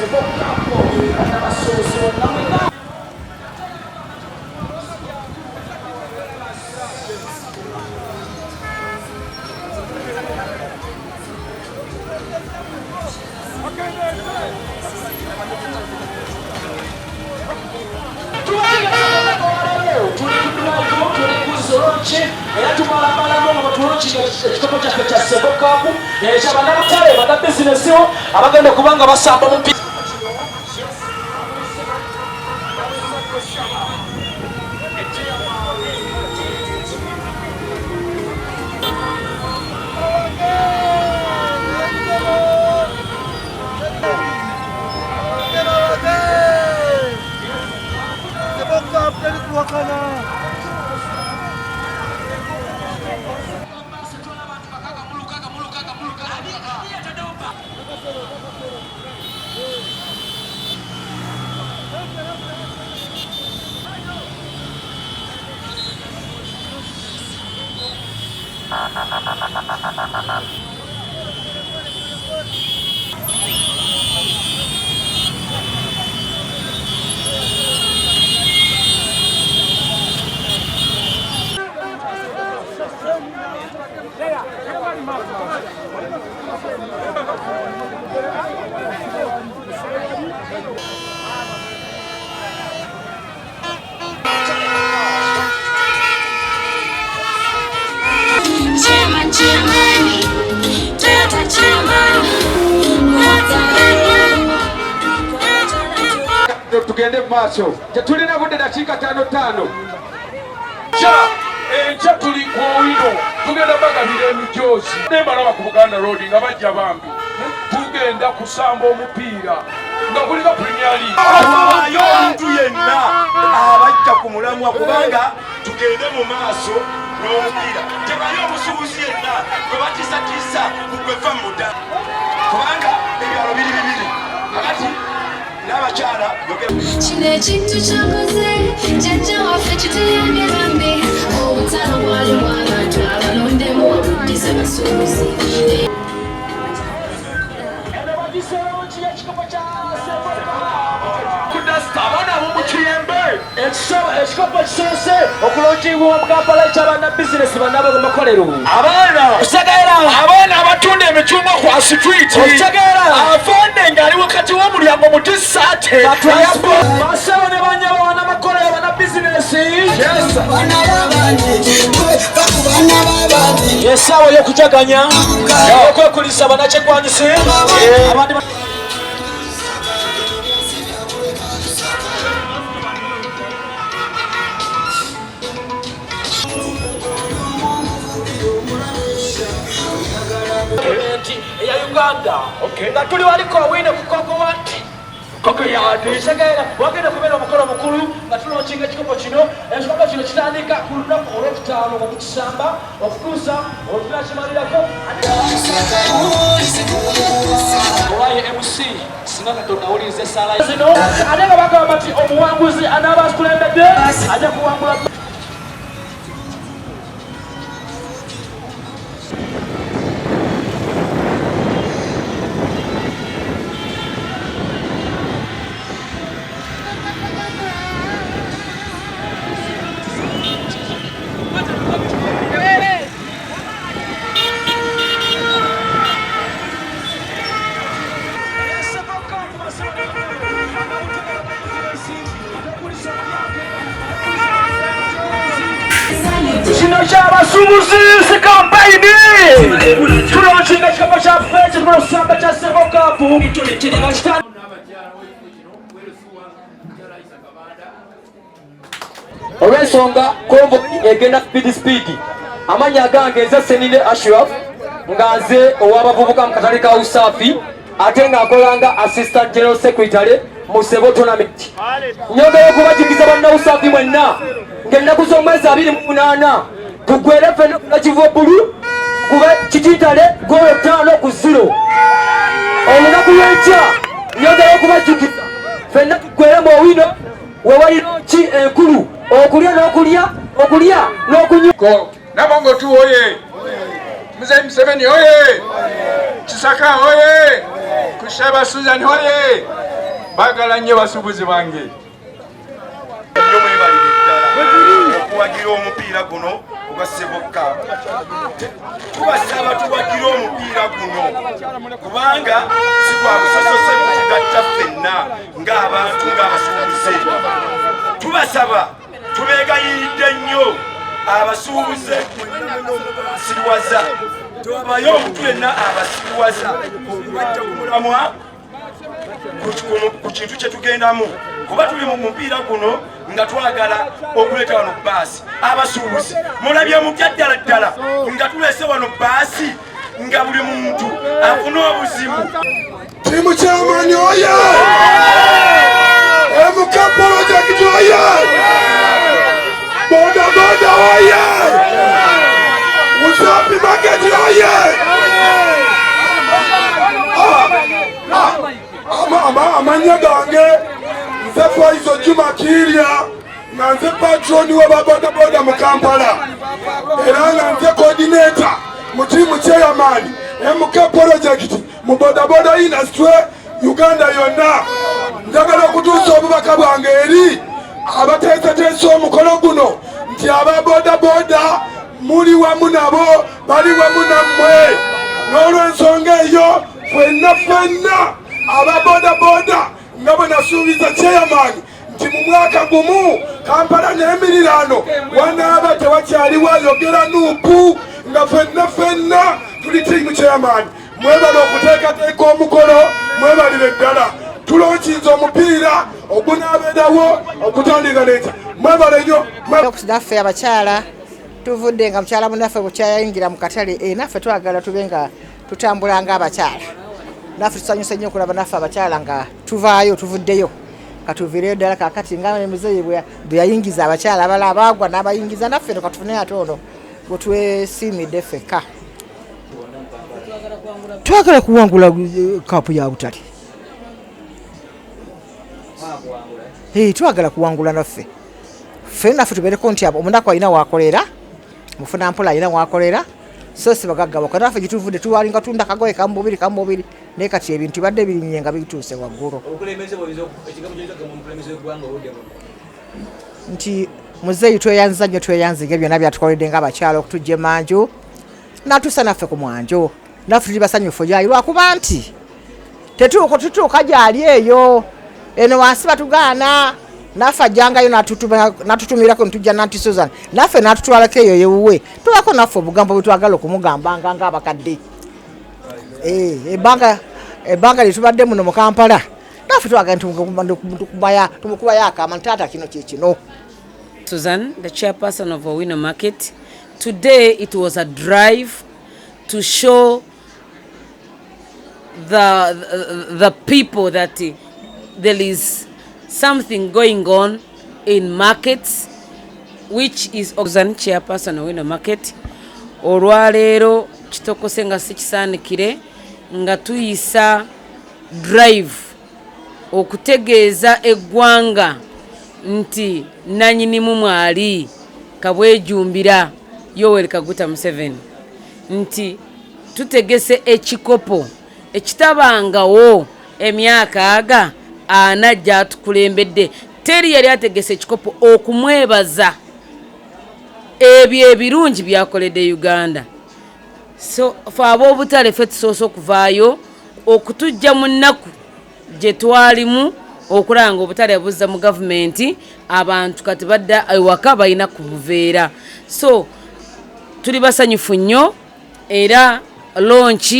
Era tumalamalamu nga bwetulonkinga ekikopo kyaffe kya Sebo Cup ekya bannabutale, bannabizinesi abagenda okuba nga basamba omupiira. Tugende mu maaso, tetulina budde, dakiika tano tano. Enkya tuli ku Owino, tugenda bagabira emijoozi nembalaba ku Buganda Road nga bajja bambi. Tugenda kusamba omupiira nga gulinga Premier League. Awaayo omuntu yenna abajja ku mulamwa, kubanga tugende mu maaso n'omupiira. Tebali omusuubuzi yenna gwe batiisatiisa kugweva muda, kubanga ebyalo biri bibiri kakati n'abakyala. Kino ekintu kyakoze jjajja waffe kituyambye bambi. Obutalo bwalimu abantu abalondemu obuddize basuubuzi. Ekikopo kisoose okulongibwa mu Kampala ekyabanna bizinesi bannabwe makolero. Abaana. Okitegeera? Abaana abatunda emicungwa ku street. Okitegeera? Afande ng'ali wakati w'omulyango mu tisaate. Bassebo ne banyabo, bannamakolero, banna bizinesi, essaawa ey'okujaganya, okwekulisa bannakyekwanyisi abandi. Eya Uganda nga tuli waliko Owino ku Koko Kitegeera wagenda kubeera omukolo mukulu nga tulonkinga ekikopo kino. Ekikopo kino kitandika ku lunaku olwokutaano nga tukisamba okutuusa olwetunakimalirako. Owaye MC, singa Katonda awuliriza esaala zino, ate nga bagamba nti omuwanguzi anaaba akulembedde ajja kuwangula. Kino kyabasuubuzi, si kampeyini. Tulonkinga ekikopo kyaffe kyetugenda okusamba kya Sebo Cup nga kita. Olw'ensonga convoy egenda speed speed, amannya agange nze Senine Ashraf, nga nze ow'abavubuka mu katale ka Usaafi, ate nga nkolanga assistant general secretary mu Sebo tournament. Nyongera okubajjukiza bannawusaafi mwenna ng'ennaku z'omwezi 28 tugwere ffenna kunakivuo bbulu kube Kitintale goolo 5-0 olunaku lw'enkya. Nyongera okubajjukiza ffenna tugwere mu Owino wewali ki enkulu okulya n'okulya, okulya n'okunywa. Ko Nabongo tu oye! Mzee Museveni oye! Kisaka oye! Kushaba Susan oye! Bagala nnyo basuubuzi bange nnyo, mwebalire ddala okuwagira omupiira guno ogwa Seboka. Tubasaba tuwagire omupiira guno kubanga si gwa busosose, kutugatta ffenna ng'abantu, ng'abasuubuze. Tubasaba, tubeegayiridde nnyo abasuubuze siriwaza, tewabayo omuntu yenna abasiriwaza okubajja ku mulamwa ku kintu kye tugendamu, kuba tuli mu mupiira guno nga twagala okuleeta wano baasi. Abasuubuzi mulabye mutya ddala ddala nga tuleese wano baasi nga buli muntu afune obuzibu? Team chairman oye! MK project oye! Boda boda oye! Usafi market oye! Ah, ah, Amannya gange nze Faizo Juma Kiirya, nga nze patron w'ababodaboda mu Kampala, era nga nze coordinator mu team chairman MK project mu bodaboda industry Uganda yonna. Njagala okutuusa obubaka bwange eri abateeseteese omukolo guno nti aba bodaboda muli wamu nabo, bali wamu nammwe. N'olwensonga eyo, ffenna ffenna aba bodaboda, nga bwe nasuubiza chairman nti mu mwaka gumu Kampala n'emiriraano wanaaba tewakyaliwo ayogera NUP, nga ffenna ffenna tuli team chairman. Mwebale okuteekateeka omukolo, mwebalire ddala. Tulonkinze omupiira ogunaabeerawo okutandika n'enkya. Mwebale nnyo. Naffe abakyala tuvudde nga mukyala munaffe bukyayingira mu katale. Naffe twagala tube nga tutambula ng'abakyala. Naffe tusanyuse nnyo okulaba naffe abakyala nga tuvaayo, tuvuddeyo katuviireyo ddala. Kakati nga muzeeyi bwe yayingiza abakyala abalala abaagwa n'abayingiza, naffe no katufune ate ono gwe twesiimidde ffekka. Twagala kuwangula cup ya butale. Twagala kuwangula naffe ffe, naffe tubeereko nti omunaku alina wakolera, mufuna mpola alina wakolera, so si bagagga bokka. Naffe gituvudde tuwalinga tunda kagoye kamubiri kamubiri, naye kati ebintu bibadde birinnye nga bituuse waggulu. Nti muzeeyi tweyanziza nnyo, tweyanziga byonna byatukoledde ng'abakyala okutujja emanju natuusa naffe ku mwanjo. Naffe tuli basanyufu gyali, lwakuba nti tetuuka tutuuka gyali eyo eno wansi batugaana. Naffe ajjangayo natutumirako ntujja nanti Susan naffe natutwalako eyo yewuwe, tubako naffe obugambo bwetwagala okumugambanga ng'abakadde. Ebbanga lyetubadde muno mu Kampala, naffe twagala tumukubayo akama nti taata kino kyekino. Susan, the chairperson of Owino Market. Today it was a drive to show the people that there is something going on in markets, which is Susan, chairperson of Owino Market. Olwaleero kitokose nga si kisaanikire nga tuyisa drive okutegeeza eggwanga nti nanyinimu mwali kabwejumbira Yoweri Kaguta Museveni nti tutegese ekikopo ekitabangawo emyaka aga 40 gyatukulembedde. Teri yali ategese ekikopo okumwebaza ebyo ebirungi byakoledde Uganda. So fe ab'obutale ffe tusoose okuvaayo okutujja mu nnaku gye twalimu, okulaba nga obutale buzza mu gavumenti. Abantu kati badda ewaka balina kubuveera, so tuli basanyufu nnyo. Era launch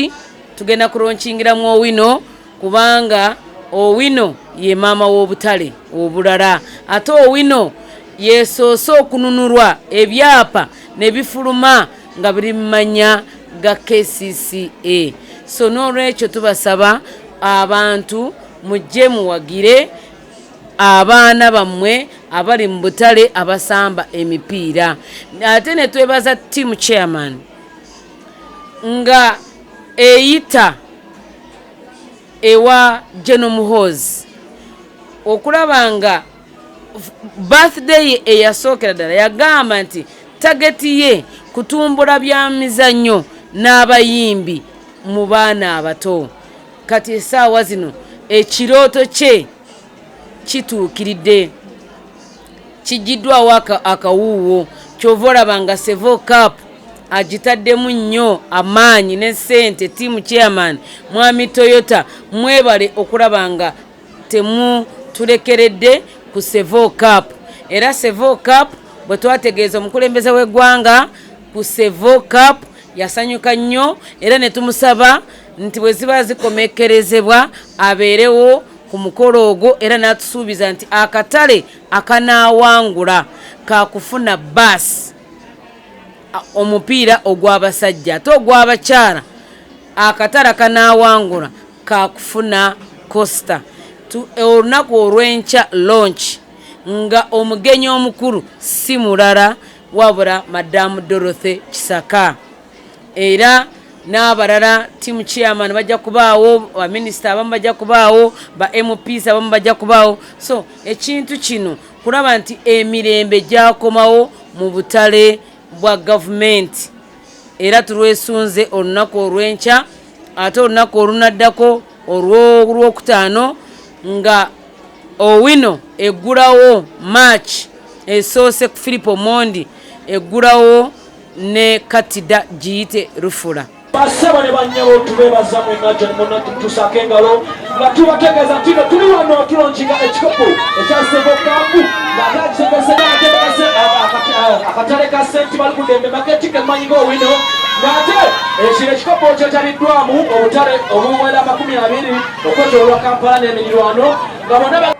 tugenda kulaunchingira Owino, kubanga Owino ye maama w'obutale obulala, ate Owino yesoose okununulwa ebyapa ne bifuluma nga biri mu mannya ga KCCA. So n'olwekyo tubasaba abantu mujje muwagire abaana bammwe abali mu butale abasamba emipiira. Ate ne twebaza team chairman nga eyita ewa General Muhoozi okulaba nga birthday ye eyasookera ddala yagamba nti target ye kutumbula bya mizannyo n'abayimbi mu baana abato. Kati essaawa zino ekirooto kye Kituukiridde, kiggyiddwawo akawuuwo. Kyova olaba nga Sevo Cup agitaddemu nnyo amaanyi ne ssente. Team chairman Mwami Toyota, mwebale okulaba nga temutulekeredde ku Sevo Cup. Era Sevo Cup bwe twategeeza omukulembeze w'eggwanga ku Sevo Cup, yasanyuka nnyo, era ne tumusaba nti bwe ziba zikomekkerezebwa abeerewo ku mukolo ogwo, era n'atusuubiza nti akatale akanaawangula kakufuna baasi omupiira ogw'abasajja, ate ogw'abakyala akatale akanaawangula kakufuna coaster. Olunaku olw'enkya launch, nga omugenyi omukulu si mulala wabula Madamu Dorothy Kisaka, era n'abalala team chairman bajja kubaawo, baminisita abamu bajja kubaawo, ba MPs abamu bajja kubaawo. So ekintu kino kulaba nti emirembe gyakomawo mu butale bwa gavumenti, era tulwesunze olunaku olw'enkya, ate olunaku olunaddako olwokutaano nga Owino eggulawo match esoose ku Philip Omondi, eggulawo ne Katida giyite Rufula. Basebo ne bannyabo, tubeebaza mwenna gye muna tutusaako engalo nga tubategeeza nti no tuli wano tulaunchinga ekikopo ekya Sevo Cup, ng'ate agitegese akatale ka Senti Balikuddembe Market kemanyi nga Owino, ng'ate ekino ekikopo kyetabiddwamu obutale obuwera 20 okwetoolwa Kampala n'emirirwano, nga bonna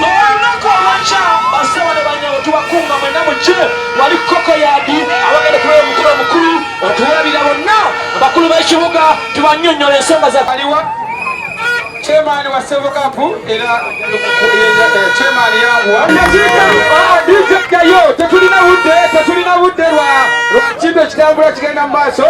olunaku olwakya. Basebo ne bannyabo, tubakunga mwenna mujje wali Kokoyadi awagenda kubeera omukulu omukulu otuwabira bonna abakulu b'ekibuga, tubanyonnyola ensonga za Aliwa chairman wa Sevo Cup, era chairman yanguwa. Yo, tetulina budde, tetulina budde lwa kintu ekitambula kigenda mu maaso.